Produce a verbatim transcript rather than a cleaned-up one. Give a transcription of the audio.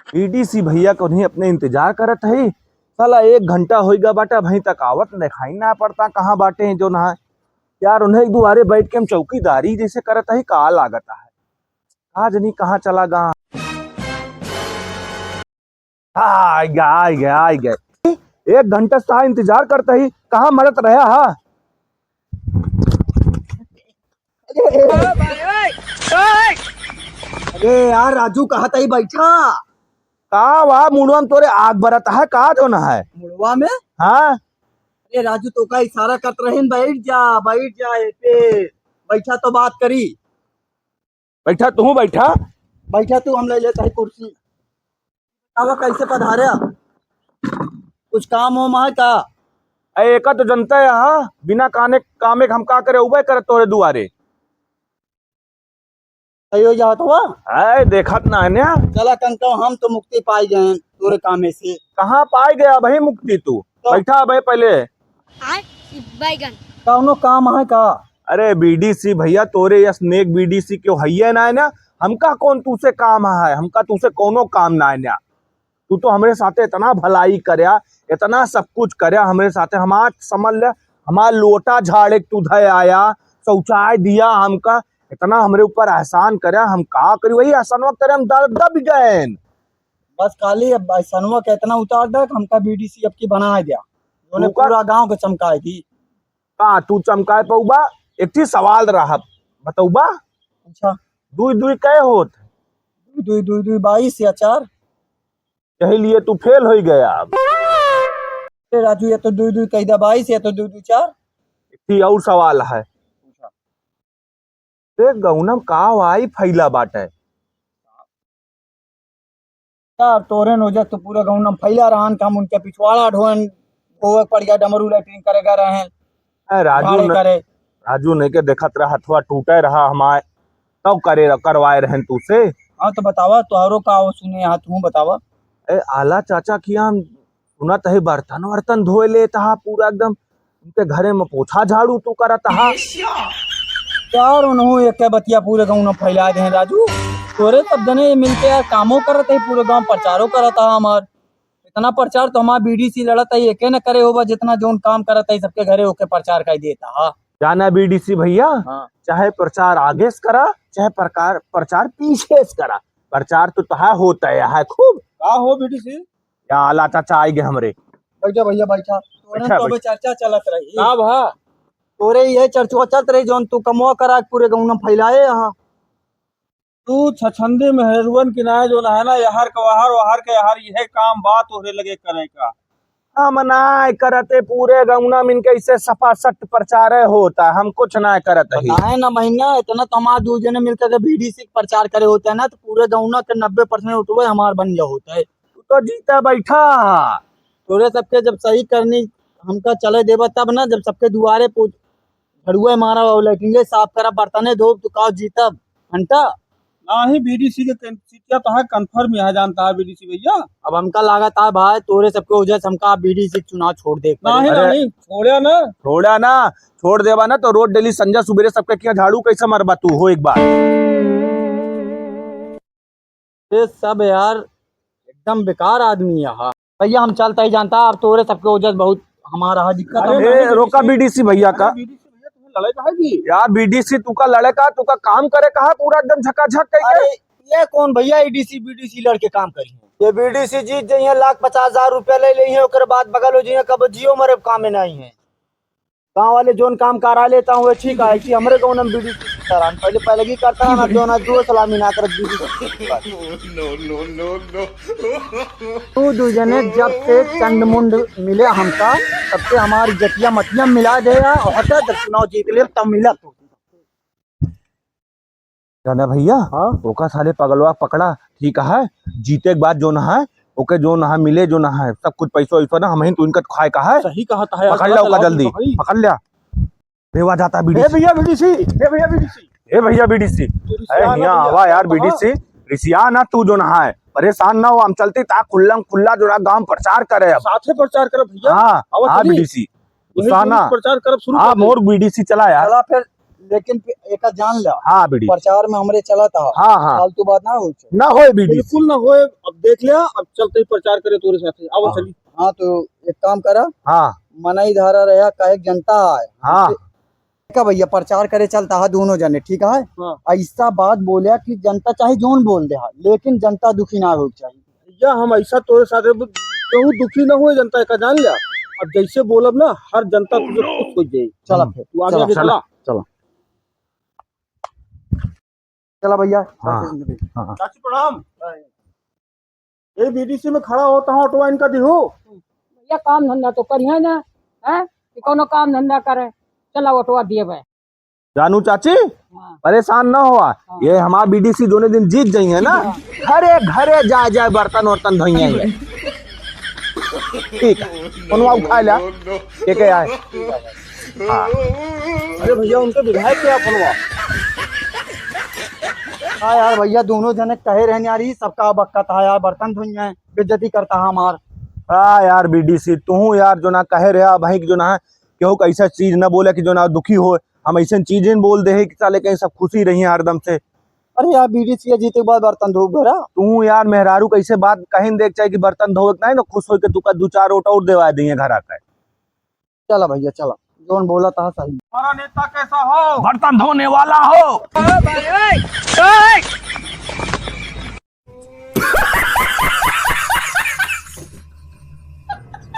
बीडीसी भैया क उन्हीं अपने इंतजार करत हई। साला एक घंटा होइगा बाटे, अबहीं तक आवत देखाई ना पड़ता, कहाँ बाटे जौन है। यार, उन्हीं दुआरे बैठ के हम चौकीदारी जैसे करत हई, का लागत है, का जनी कहाँ चला गा। आ, आइ गए, आइ गए, आइ गए। एक घंटा से इंतजार करत हई, कहाँ मरत रहा हा? अरे यार राजू, कहाँ तई बैठा? का वा, मुड़वा में तोरे आग बरत है, का जौन है? मुड़वा में? हाँ। अरे राजू, तोका इशारा करत रहेन, बैठ जा, बैठ जा, ए पे बैठा तो बात करी। बैठा, तू बैठा। बैठा तू, हम ले लेता है कुर्सी। अब कैसे पधारे? कुछ काम वाम है का? अरे, एका तो जनता है, हाँ, बिना काने, कामे के हम का करे, उबे करे तोरे दुआरे। सही हो जात हुआ? अरे, देखत ना है न्या। चला कंका, हम तो मुक्ति पाई गए हैं तोरे कामे से। कहाँ पाई गया भाई मुक्ति तू? तो बैठा भाई पहले। आय, बैगन। कौनो काम है का? अरे बीडीसी भैया, तोरे यस नेक बीडीसी क्यों हइये ना है ना? हमका कौन तू से काम है? हमका तू से कौनो काम ना है ना। तू तो हमरे साथे इतना भलाई करया, इतना सब कुछ करया हमरे साथे। हमार समझ ले, हमार लोटा झाड़े के तू धय आया, शौचाय दिया हमका, इतना हमरे ऊपर एहसान करया, हम का करी? वही एहसानवा करे हम दर दब गएन। बस खाली अब एहसानवा के इतना उतार दे कि हमका बीडीसी अब की बनाए दिया, जोने तू का पूरा गांव के चमकाए दी। का तू चमकाए पउबा? एक ठे सवाल रहा, बतउबा? अच्छा। दुई दुई कै होत? दुई दुई दुई दुई बाईस या चार। यही लिए तू फेल हो गया। अब अरे राजू, ये तो दुई दुई कह दिया बाईस, ये तो दुई दुई चार। एक ठे और सवाल है। ते गौनम का वाई फैला बाटे? यार, तोरे नोजर तो पूरे गौनम फैला रहन, का हम उनके पिछवाड़ा ढोन, ढोवे पड़ गया, डमरू लेटरिन करे गए रहन। ए, राजू भाड़े न-, करे। राजू नहीं के देखत रहा, हथवा टूटे रहा हमार, तब करे रह-, करवाए रहन तू से। हाँ, तो बतावा, तोहरो का हो सुने, हाँ, तू बतावा। ए, आला चाचा किया हम सुनत है बर्तन वर्तन धोए लेत हा पूरा एकदम, उनके घरे में पोछा झाड़ू तू करत हा। यार, उन्हों एक बतिया पूरे गाँव में फैला दे हैं राजू। तोरे सब जने मिलके यार कामो करत है, पूरे गाँव प्रचारो करत हा हमार। इतना प्रचार तो हमार बीडीसी लड़त है, एके न करे होबा, जितना जौन काम करत है सबके घरे ओके प्रचार कर देता हा। जाना बीडीसी भैया, हाँ। चाहे प्रचार आगे से करा, चाहे प्रकार, प्रचार पीछे से करा, प्रचार तो तहा होता है, है खूब। का हो बीडीसी? या आला चाचा आइ गए हमरे। बैठा भैया, बैठा। तोरे बैठा, तो अबे बैठा। चर्चा चलत रही। का भा? तोरे ये चर्चा चलत रही, जौन तू कमवा करा के पूरे गाँव में फैलाए यहाँ। तू छछंदी मेहरुअन की नाय जौन है ना, यहर के वहर, वहर के यहर, यह काम बा तोहरे लगे करे का। हम नाय करते, पूरे गौना में इनके इससे सफासट प्रचार होता, हम कुछ नाय करत ही। बताए ना महीना, इतना तो हमार दू जने मिलकर के बीडीसी के प्रचार करे होते हैं ना, तो पूरे गौना के नब्बे परसेंट उठवे हमार बन गया होता है। तू तो जीता बैठा हा। तोरे सबके जब सही करनी हमका चले देबा तब ना, जब सबके दुआरे पो-, झाड़ुए मारा और लेटरिंगे साफ करा, बर्तने धोब, तो का जीतब? घंटा? नाही, बीडीसी के कन-, सीटिया तो है, confirm यहाँ जानता है बीडीसी भैया। अब हमका लागत है भाई, तोरे सबके वजह से हमका बीडीसी के चुनाव छोड़ दे के पड़ी। नाही, अरे, नाही, छोड़ा ना। छोड़ा ना, छोड़ देबा ना तो रोज डेली संझा सुबेरे सबके किया झाड़ू कैसे मरबा तू हो एक बार। ये सब यार एकदम बेकार आदमी है। हाँ। भैया हम चलता ही जानता, अब तोरे सबके वजह से बहुत हमारा है दिक्कत। अरे ए, नहीं, रोका बीडीसी। बीडीसी भैया का। अरे बीडीसी भैया, तुम्हें लड़ाई का है जी? यार बीडीसी तू का लड़े का, तू का काम करे का है पूरा एकदम झकाझक करके। अरे ये कौन भैया एडीसी बीडीसी लड़के काम करी है? ये बीडीसी जीत जइहे, लाख पचास हजार रुपया ले लेइहे, ओकरे बाद बगल हो जइहे, कब जियो मरे काम में नहीं है। गाँव वाले जोन काम करा लेता हूँ, ठीक है, कि हमरे गाँव में बीडीसी करान। पहले, पहले की करता ना, जो ना दो सलामी ना करत बीडीसी। No, no, no, no। तू दू जने जब से चंड मुंड मिले हमका, तब से हमारी जतिया मतिया मिला दे यार, और हटा जब चुनाव जीत ले तब मिला तू। जाना भैया, हाँ? ओका साले पगलवा पकड़ा, ठीक है? जीते के बाद जो ना है, ओके जो ना है, मिले जो ना है, सब कुछ पैसा वैसा ना, हम ही तो इनका खाए का है। सही कहा था यार, पकड़ ले गलत ओका है जल्दी, भाई। पकड़ लिया। रेवा जाता ए बीडीसी। भैया बीडीसी, ए भैया बीडीसी। ए भैया बीडीसी। तू ए रिसिया ना हिया भैया, आवा यार कहाँ? बीडीसी, रिसिया ना तू जो ना है, परेशान ना हो, हम चलती ता खुल्लम खुल्ला जो ना गांव प्रचार करे अब। साथे प्रचार करे भैया। हाँ, आवा हाँ चली। बीडीसी। वही गुस्सा ना। प्रचार करब शुरू हाँ, कर दे। मोर बीडीसी चला यार। चला फिर। लेकिन पि-, एका जान ला, हाँ, बीडीसी। प्रचार में हमरे चलत हा। हाँ, हाँ। फालतू बात ना होए। ना होए, बीडीसी। बिल्कुल ना होए। अब देख लिया, अब चलते ही प्रचार करे तोरे साथे। आओ, हाँ। चली। हाँ, तो एक काम करा। हाँ। मनई धारा रहा, काहे जनता आए। हाँ। देखा भैया, प्रचार करे चलता हा दोनों जने, ठीक है? हाँ। ऐसा बात बोल्या कि जनता चाहे जौन बोल दे हा, लेकिन जनता दुखी ना होए चाहिए। भैया, हम ऐसा तोरे साथे ब-, केहू दुखी ना होए, जनता एका जान लिया। अब जैसे बोलब ना, हर जनता तुझे खुश हो जाए। चला फिर, तू आगे चला, आगे चला। चला। चला। चला भैया, हाँ। हाँ, हाँ। चाची प्रणाम। ये बीडीसी में खड़ा होता हूँ, ऑटो इनका दिहो। भैया, काम धंधा तो करिहे ना, हैं? कि कोनो काम धंधा करे, चला ऑटो दिए बे। जानू चाची, हाँ। परेशान ना हुआ। हाँ। ये हमार बीडीसी जोने दिन जीत जाइए ना, हाँ। घरे घरे जाए जाए बर्तन वर्तन धोइए। ठीक है, फोनवा उठा ला। के के आए? हाँ। अरे भैया, उनके विधायक के फोनवा। हाँ यार भैया, दोनों जने कहे रहने यार, ई सबका बक्कत है यार, बर्तन धोइए, बेइज्जती करता है हमार। हाँ यार बीडीसी, तू यार जो ना कहे रहे भाई कि जो ना केहू का ऐसा चीज ना बोले कि जो ना दुखी हो। हम ऐसे चीजें बोल दे है कि साले कहीं सब खुशी रही है हरदम से। अरे यार, बीडीसी जीते के बाद बर्तन धो घरा। तू यार मेहरारू कैसे बात कहीं देख चाहे कि बर्तन धोवे के नहीं ना, खुश होके तू का दो चार रोटा और देवा दिए घर आके। चला भैया, चला, जोन बोला था सही। हमारा नेता कैसा हो? बर्तन धोने वाला हो।